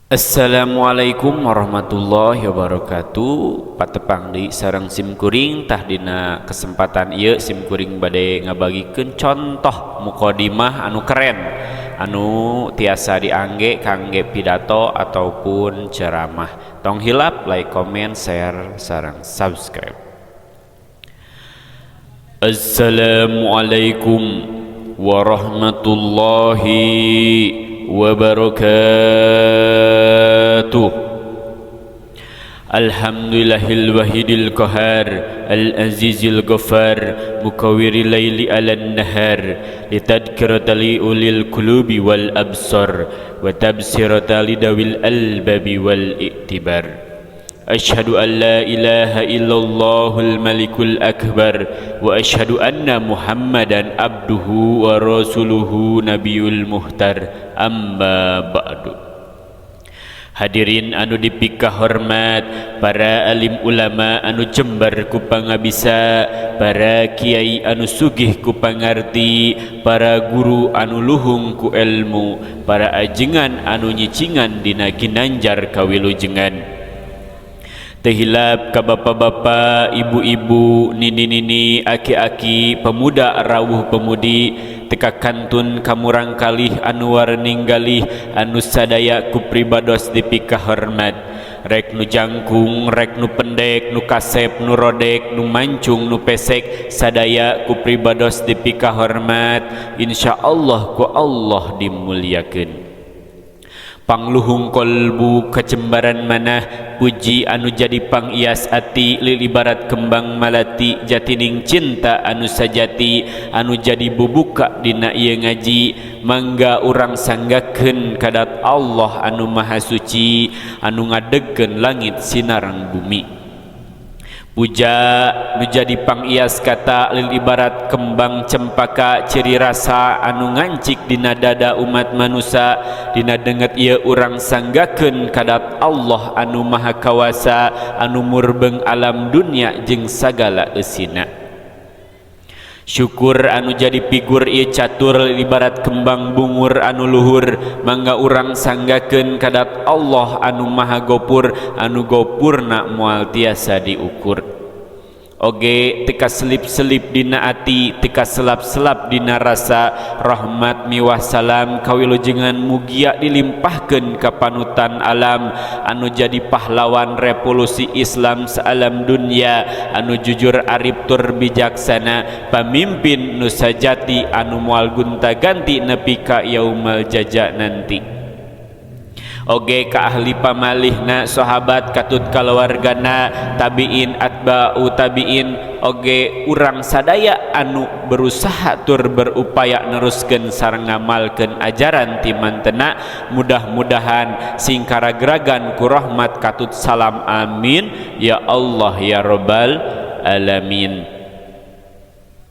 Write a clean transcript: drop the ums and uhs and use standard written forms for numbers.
Assalamualaikum warahmatullahi wabarakatuh. Patepang deui sareng sim kuring. Tah, dina kesempatan ieu sim kuring bade ngabagikeun contoh mukodimah anu keren anu tiasa diangge kangge pidato ataupun ceramah. Tong hilap like, comment, share sareng subscribe. Assalamualaikum warahmatullahi wabarakatuh. Alhamdulillahil wahidil qahar, al-azizil ghaffar, mukawwiril laili alan nahar, litadhkirata li ulil qulubi wal absar, wa tabsirata lidawil albabi wal i'tibar. Ashhadu an la ilaha illallahul malikul akbar, wa ashhadu anna Muhammadan abduhu wa rasuluhu nabiyul muhtar. Amma ba'du. Hadirin anu dipika hormat, para alim ulama anu jembar ku pangabisa, para kiai anu sugih ku pangarti, para guru anu luhung ku ilmu, para ajengan anu nyicingan dina ginanjar kawilujengan. Teu hilap ka bapak-bapak, ibu-ibu, nini-nini, aki-aki, pemuda rawuh pemudi, teka kantun ka murangkalih anu ninggalih, anu sadaya ku pribados dipika hormat. Rek nu jangkung, rek nu pendek, nu kasep, nu rodek, nu mancung, nu pesek, sadaya ku pribados dipika hormat. Insya Allah ku Allah dimuliakeun. Pangluhung kolbu kajembaran manah, puji anu jadi pangias ati, lil ibarat kembang malati jatining cinta anu sajati, anu jadi bubuka dina ieu ngaji. Mangga urang sanggakeun kadat Allah anu maha suci, anu ngadegkeun langit sinareng bumi. Puja nu jadi pangias kata, lil ibarat kembang cempaka ciri rasa anu ngancik dina dada umat manusia. Dina denget ieu urang sanggakeun kadat Allah anu maha kawasa, anu murbeng alam dunia jeung sagala eusina. Syukur anu jadi figur ieu catur, ibarat kembang bungur anu luhur. Mangga urang sanggakeun kadat Allah anu maha gopur, anu gopurna moal tiasa diukur. Oge teka selip-selip dina ati, teka selap-selap dina rasa, rahmat miwah salam kawilujengan mugia dilimpahkeun ka panutan alam, anu jadi pahlawan revolusi Islam sealam dunia, anu jujur arif tur bijaksana, pamimpin nu sajati anu moal gonta-ganti nepi ka yaumal jaza nanti. Oge ka ahli pamalihna, sahabat katut kalawargana, tabiin, atba'u tabiin, oge urang sadaya anu berusaha tur berupaya neruskeun sareng ngamalkeun ajaran ti mantena. Mudah-mudahan sing karagragan ku rahmat katut salam. Amin ya Allah ya rabbal alamin.